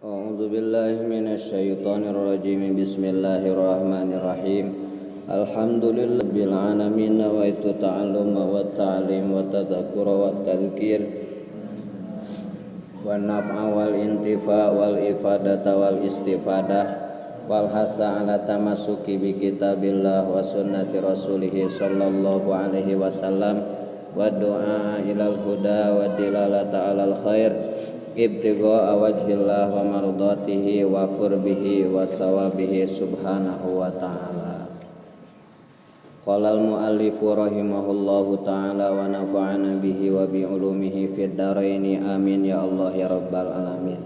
A'udzu billahi minasyaitonir rajim. Bismillahirrahmanirrahim. Alhamdulillahi bil alamin wa itu ta'allum wa ta'lim wa tadhakkur wa tadhkir wa naf'a wal intifa wal ifadata wal istifadah wal hatha ala tamassuki bi kitabillah wa sunnati rasulih sallallahu alaihi wasallam wa du'a ilal huda wa dilalata alal khair ibtigha'a wajhillah wa mardatihi wa qurbihi wa sawabihi subhanahu wa ta'ala. Qala al-muallifu rahimahullahu ta'ala wa nafa'ana bihi wa bi ulumihi fid dharaini amin ya Allah ya rabbal alamin.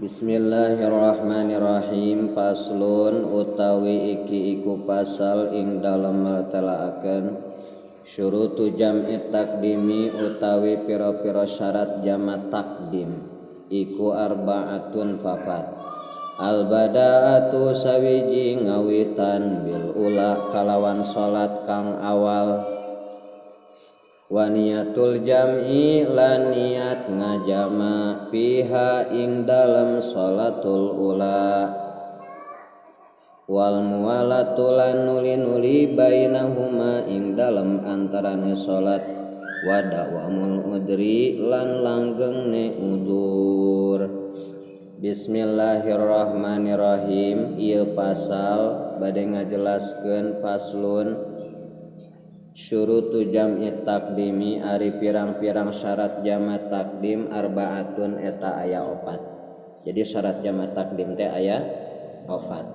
Bismillahirrahmanirrahim. Paslon utawi iki iku pasal ing dalem martelaaken syurutu jam'i takdimi utawi pira-pira syarat jama takdim iku arba'atun fafat. Al bada'atu sawiji ngawitan bil ula kalawan salat kang awal wa niyatul jam'i lan niat ngajama fiha ing dalem salatul ula wal muwalatu lan nuli-nuli bainahuma ing dalem antarane salat wa dawamul udri lan langgengne udur. Bismillahirrahmanirrahim. Ieu pasal bade ngajelaskeun paslon syurutu jam'i takdimi ari pirang-pirang syarat jama takdim arbaatun eta aya opat. Jadi syarat jama takdim teh aya opat.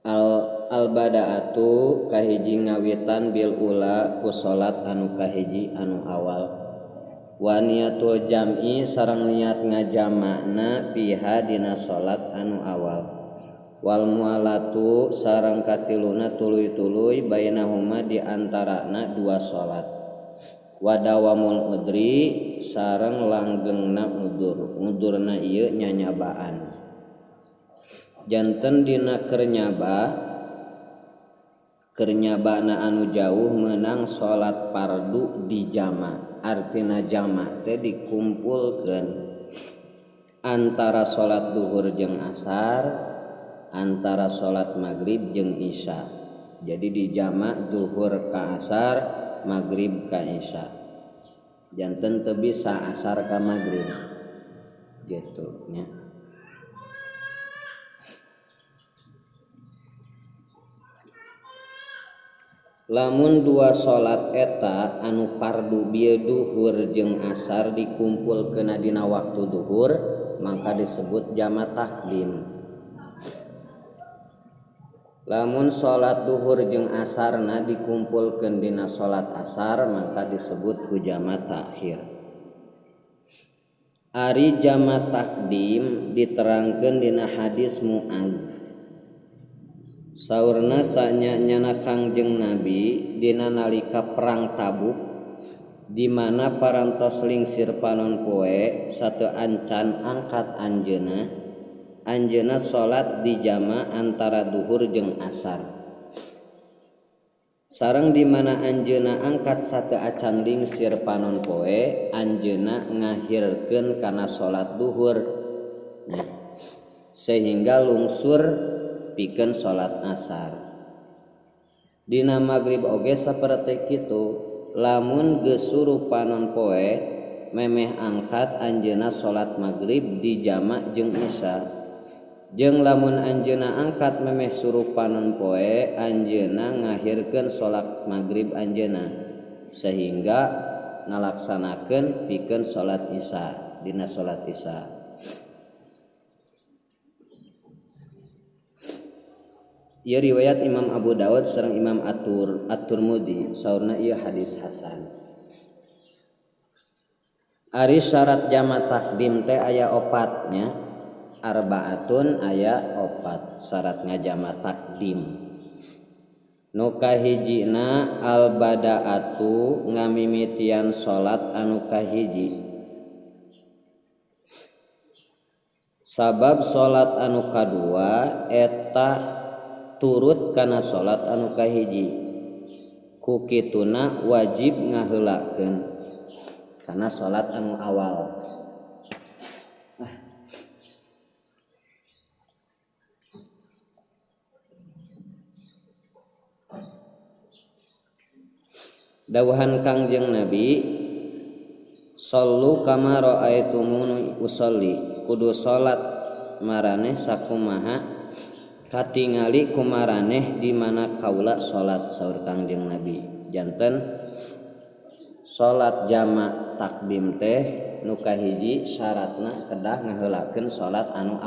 Al bada'atu kahiji ngawitan bil ula ku salat anu kahiji anu awal. Wa niyatul jam'i sareng niat ngajamakna piha dina salat anu awal. Wal mualatu sareng katiluna tuluy-tuluy bainahuma di antarana dua salat. Wa dawamul udri sareng langgengna udur. Udurna ieu nyanyabaan. Janten dina kernyabana anu jauh menang salat fardu di jama. Artina jama teh dikumpulkeun antara salat duhur jeung asar, antara salat maghrib jeung isya. Jadi di jama duhur ka asar, maghrib ka isya. Janten teu bisa asar ka maghrib. Gitu nya. Lamun dua salat eta anu fardu bieu duhur jeung asar dikumpulkeun dina waktu duhur maka disebut jama takdim. Lamun salat duhur jeung asarna dikumpulkeun dina salat asar maka disebut ku jama takhir. Ari jama takdim diterangkeun dina hadis Muaz. Saurna sanyana Kangjeng Nabi dina nalika perang Tabuk di mana parantos lingsir panon poe satu ancan angkat anjeuna anjeuna salat di jama antara duhur jeung asar. Sareng di mana anjeuna angkat satu acan lingsir panon poe anjeuna ngahirkeun kana salat duhur. Nah, sehingga lungsur pikeun salat asar. Dina magrib oge saperti kitu, lamun geus suruh panon poe memeh angkat anjeunna salat magrib di jama jeung isya. Jeung lamun anjeunna angkat memeh suruh panon poe anjeunna ngahirkeun salat magrib anjeunna sehingga ngalaksanakeun pikeun salat isya dina salat isya. Ieu riwayat Imam Abu Daud sareng Imam At-Tirmidzi saurna ieu hadis hasan. Ari syarat jama takdim teh aya opat nya. Arbaatun aya opat syarat ngajama takdim. Nu kahijina al bada'atu ngamimitian salat anu kahiji. Sabab salat anu kadua eta turut kana salat anu kahiji. Ku kituna wajib ngaheulakeun kana salat anu awal. Dawuhan Kangjeng Nabi sallu kama raaitumuni usolli, kudu salat maraneh sakumaha katingali kumaraneh di mana kaula salat saur Kangjeng Nabi. Janten salat jamak takdim teh nu kahiji syaratna kedah ngaheulakeun salat anu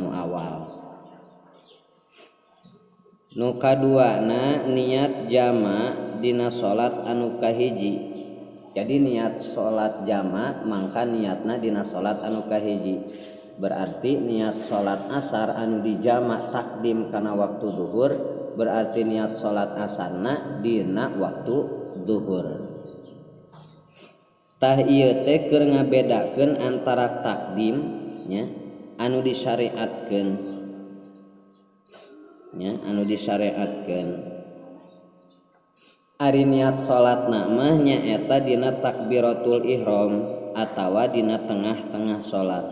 awal. Nu kaduana niat jamak dina salat anu kahiji. Jadi niat salat jamak mangka niatna dina salat anu kahiji. Berarti niat salat asar anu dijamak takdim kana waktu duhur, berarti niat salat asarna dina waktu duhur. Tah ieu teh keur ngabedakeun antara takdim nya anu disyariatkeun nya anu disyariatkeun. Ari niat salatna mah nyaeta dina takbiratul ihram atawa dina tengah-tengah salat.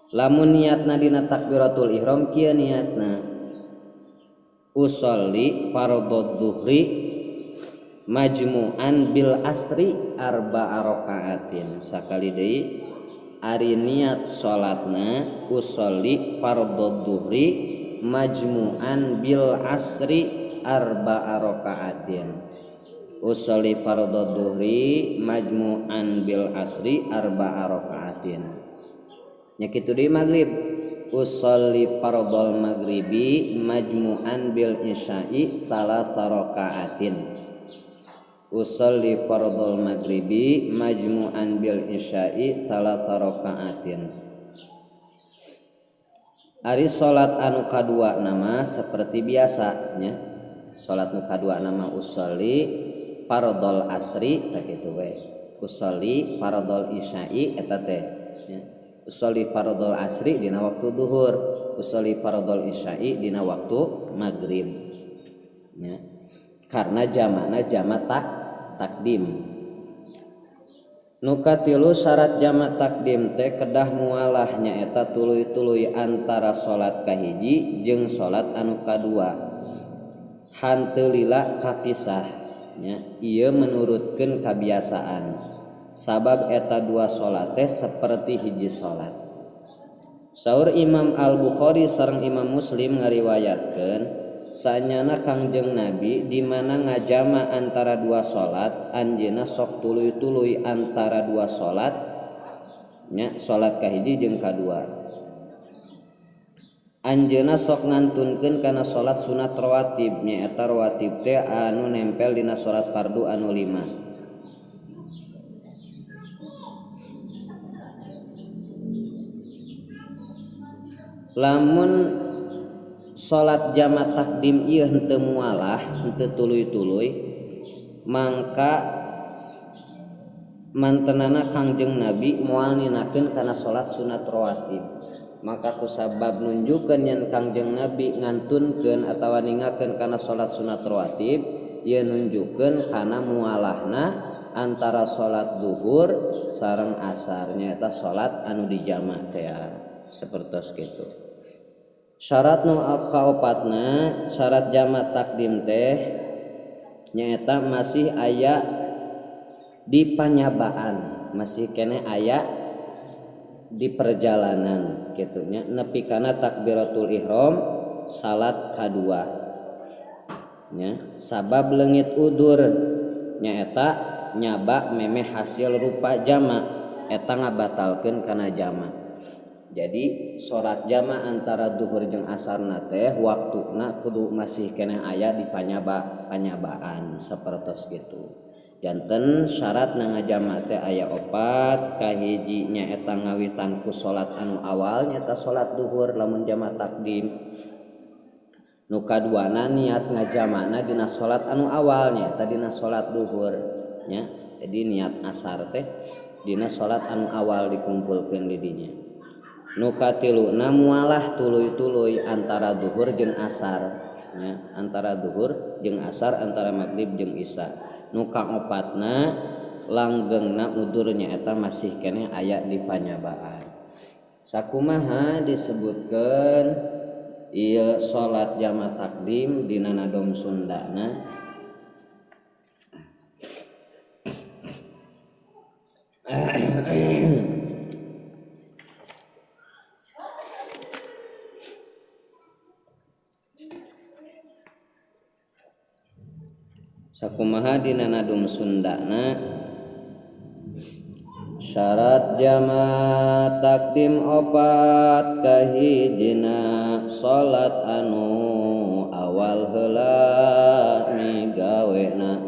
Lamun niatna dina takbiratul ihram kieu niatna usolli fardhu dhuhri majmu'an bil asri arba'a raka'atin. Sakali deui ari niat salatna usolli fardhu dhuhri majmu'an bil asri arba'a raka'atin. Usolli fardhu dhuhri majmu'an bil asri arba'a raka'atin. Nya kitu deui magrib usolli fardhol maghribi majmu'an bil isya'i salasa raka'atin. Usolli fardhol maghribi majmu'an bil isya'i salasa raka'atin. Ari salat anu kadua nama seperti biasa nya. Salat nu kadua nama usolli fardhol asri tah kitu we. Usolli fardhol isya'i eta teh nya. Usolli fardhol asri dina waktu duhur, usolli fardhol isya'i dina waktu maghrib nya. Karena jamakna jamak takdim. Nu katilu syarat jamak takdim teh kedah mualah nyaeta tuluy-tuluy antara salat kahiji jeung salat anu kadua. Hanteu lila kapisah nya, ieu menurutkeun kabiasaan. Sabab eta dua salat teh seperti hiji salat. Saur Imam Al-Bukhari sareng Imam Muslim ngariwayatkeun sanyana Kangjeng Nabi di mana ngajama antara dua salat, anjeunna sok tuluy-tuluy antara dua salat nya, salat kahiji jeung kadua. Anjeunna sok ngantunkeun kana salat sunat rawatib, nyaeta rawatib teh anu nempel dina salat fardu anu 5. Lamun salat jamak takdim ieu henteu mualah, henteu tuluy-tuluy, mangka mantenana Kangjeng Nabi moal ninakeun kana salat sunat rawatib. Maka kusabab nunjukkeun yen Kangjeng Nabi ngantunkeun atawa ningakeun kana salat sunat rawatib, ieu nunjukkeun kana mualahna antara salat zuhur sareng asar, nyaeta salat anu dijamak teh sapertos kitu. Syarat nu kaopatna syarat jamak takdim teh nyaeta masih aya di panyabaan, masih keneh aya di perjalanan kitu nya, nepi kana takbiratul ihram salat kadua nya. Sabab leungit udur nyaeta nyaba memeh hasil rupa jamak, eta ngabatalkeun kana jamak. Jadi salat jamak antara duhur jeung asarna teh waktuna kudu masih keneh aya di panyabaan sapertos kitu. Janten syarat na ngajama teh aya opat, kahiji nyaeta ngawitan ku salat anu awal nyaeta salat duhur lamun jamak takdim. Nu kaduana niat ngajamakna dina salat anu awal nyaeta dina salat duhur nya. Jadi niat asar teh dina salat anu awal dikumpulkeun di dinya. Nu katiluna mualah tuluy-tuluy antara duhur jeung asar nya, antara duhur jeung asar, antara magrib jeung isya. Nu kaopatna langgengna udur nyaeta masih keneh aya di panyabaan. Sakumaha disebutkeun ieu salat jamak takdim dina nadom Sundana. Sakumaha dina nadum Sundana syarat jama takdim opat kahijina salat anu awal heula migawena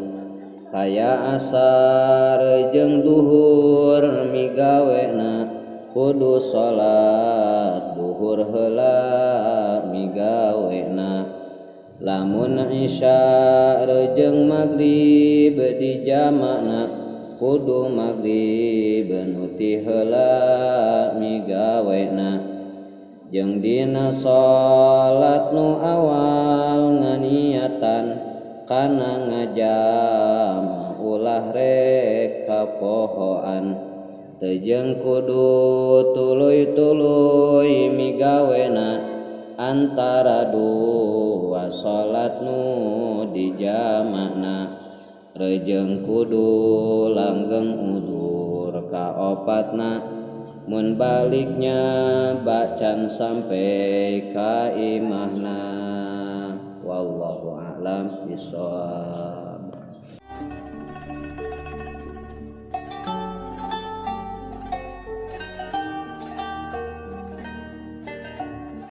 kaya asar jeung duhur migawena kudu salat duhur heula migawena lamun isya jeung magrib dijamakna kudu magrib nu ti heula migawena jeung dina salat nu awal nganiatan kana ngajama ulah rek kapohoan teu kudu tuluy-tuluy migawena antara dua salat nu dijamakna rejeng kudu langgeng udur kaopatna mun baliknya bacan sampai ka imahna. Wallahu a'lam bishawab.